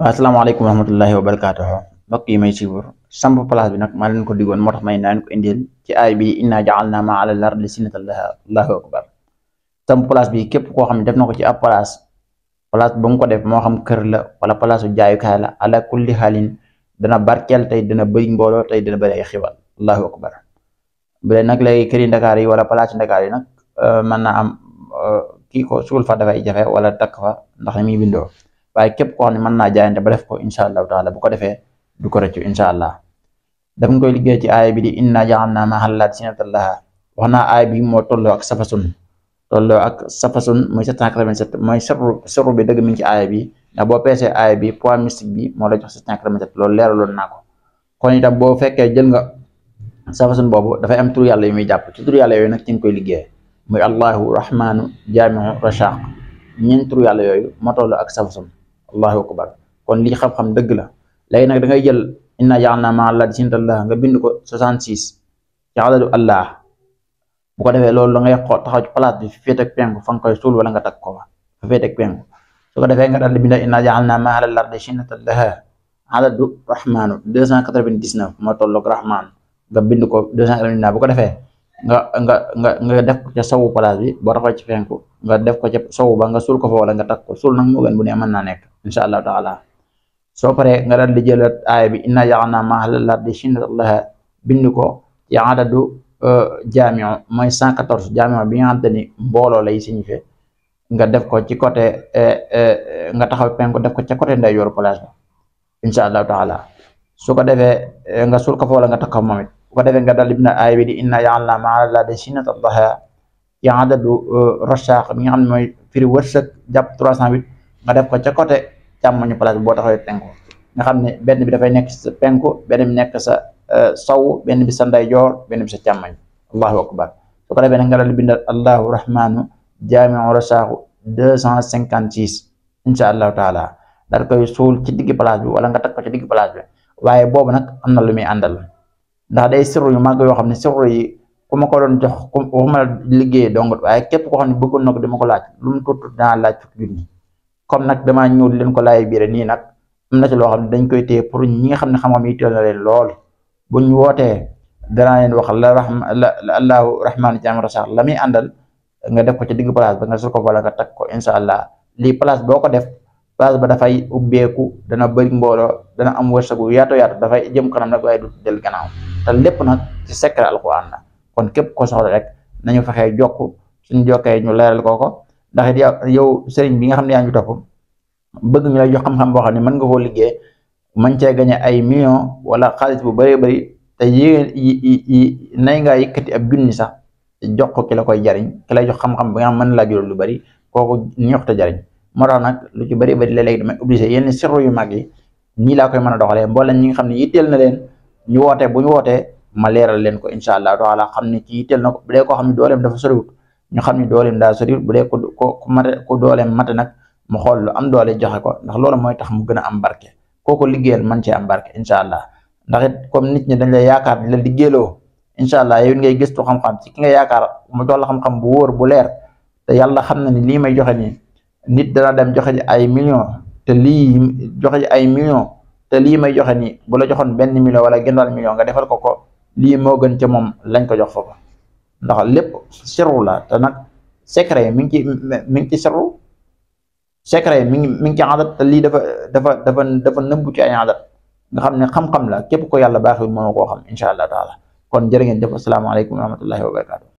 Assalamualaikum warahmatullahi wabarakatuh. Mbokk yi may siiwur samp place bi nag maa leen ko digoon moo tax may naa leen ko indil ci aay bi inna ja'alna ma ala al-ardi zinatan laha allahu akbar. Samp place bi képp koo xam ne def na ko ci ab place ba mu ko def moo xam kër la wala place u jaayukaay la ala kulli xaalin dana barkeel tey dana bëri mbooloo tey dana bëri ay xiwal allahu akbar. Bu dee nag léegi këri Ndakaar yi wala place Ndakaar yi nag mën naa am kii ko suul fa dafay jafe wala takk fa ndax ni muy bindoo. waaye képp koo xam ne mën naa jaayante ba def ko incha allahu taala bu ko defee du ko rëccu incha allah daf nga koy liggéey ci aaya bi di inna ja'alna ma halat zinatan laha. wax naa aaya bi moo tolloo ak safasun mooy 787 mooy sirru bi dëgg mi ngi ci aaya bi ndax boo peesee aaya bi poids mystique bi moo la jox 787 loolu leeraloon naa ko. kon itam boo fekkee jël nga safasun boobu dafay am tur yàlla yu muy jàpp ci tur yàlla yooyu nag ci nga koy liggéey muy allahu rahmanu jaamiu rashaq ñeent tur yàlla yooyu moo tolloo ak safasun allahu akbar. kon lii xam-xam dëgg la. léegi nag da ngay jël inna ja'alna ma halat zinatan laha nga bind ko 66 ci adadu allah. bu ko defee loolu da ngay xool taxaw ci place bi féete ak penku fa nga koy suul wala nga takk ko fa féete ak penku. su ko defee nga daal di bind inna ja'alna ma ala al-ardi zinatan laha adadu rahmanu 299 moo tolloog rahman nga bind ko 299. bu ko defee nga def ko ca sawu place bi boo taxaw ci penku nga def ko ca sawu ba nga suul ko fa wala nga takk ko suul nag moo gën bu ne mën naa nekk insha allahu taala. soo paree nga daal di jël aaya bi inna ja'alna ma ala al-ardi zinatan laha bind ko ci adadu jaamiu mooy 114 jaamiu bi nga xamante ni mbooloo lay signifié nga def ko ci côté nga taxaw penku def ko ca côté ndeyjooru place bi insha allahu taala. su ko defee nga suul ko fa wala nga takk ko moom it. bu ko defee nga dal di bind aaya bi di inna ja'alna ma ala al-ardi zinatan laha ci adadu rashaq bi nga xam ne mooy firi wërsëg jàpp 308 nga def ko ca côté càmmoñu place bi boo taxawee penku nga xam ne benn bi dafay nekk sa penku benn bi nekk sa saw benn bi sa ndeyjoor benn bi sa càmmoñ allahu akbar. su ko defee nag nga dal di bindal allahu rahmanu jaamiu rashaqu 256 insha allahu taala daal koy suul ci digg place bi wala nga teg ko ci digg place bi. waaye boobu nag am na lu muy àndal ndax day sirru yu màgg yoo xam ne sirru yi ku ma ko doon jox waxuma la liggéey dong waaye képp koo xam ne bëggoon na ko dama ko laaj lu mu tuut dinaa laaj fukki junni. comme nag damaa ñëw leen ko laay biire nii nag am na ci loo xam ne dañ koy téye pour ñi nga xam ne xam-xam yi teel na leen lool buñ wootee danaa leen wax allahu rahmaanu jaamiu rashaq la muy àndal nga def ko ci digg place ba nga sul ko wala nga tag ko incha allah. lii place boo ko def place ba dafay ubbeeku dana bëri mbooloo dana am wërsëgu yaatu dafay jëm kanam nag waaye du del gannaaw te lépp nag ci secret alquran la. kon képp ko soxla rek nañu fexee jokk suñu jokkee ñu leeral kooko ndax it yow sëriñ bi nga xam ne yaa ngi topp bëgg ñu lay jox xam-xam boo xam ne mën nga koo liggéey mën cee gañe ay millions wala xaalis bu bëree bëri te nay nga yëkkati ab junni sax jox ko ki la koy jariñ ki lay jox xam-xam bi nga xam mën laa jural lu bëri kooku ñoxta jariñ. moo tax nag lu ci bëri bëri léeg-léeg damay obligé yenn sirru yu mag yi nii laa koy mën a doxalee mboolem ñi nga xam ne yitteel na leen ñu wootee bu ñu wootee ma leeral leen ko incha allah taala xam ne ci yitteel na ko bu dee koo xam ne dooleem dafa soriwut ñu xam ne dooleem daa soriwut bu dee ku dooleem mate nag mu xool lu am doole joxe ko ndax loolu mooy tax mu gën a am barke kooku liggéeyal man cee am barke incha allah. ndax it comme nit ñi dañ lay yaakaar di la liggéeyloo incha allah yow ngay gëstu xam-xam ci ki nga yaakaar mu jox la xam-xam bu wóor bu leer te yàlla xam na ni lii may joxe nii nit dana dem joxe ji ay millions te lii joxe ji ay millions te lii may joxe nii bu la joxoon benn million wala genn wàll million nga defal ko lii moo gën ca moom lañ ko jox foofu ndax lépp sirru la te nag secret yi mi ngi ci sirru secret yi mi ngi ci adat te lii dafa nëbbu ci ay adat nga xam ne xam-xam la képp ko yàlla baaxul moo koo xam incha allah taala. kon jërë ngeen jëf asalaamaaleykum wa rahmatullahi wa barakatu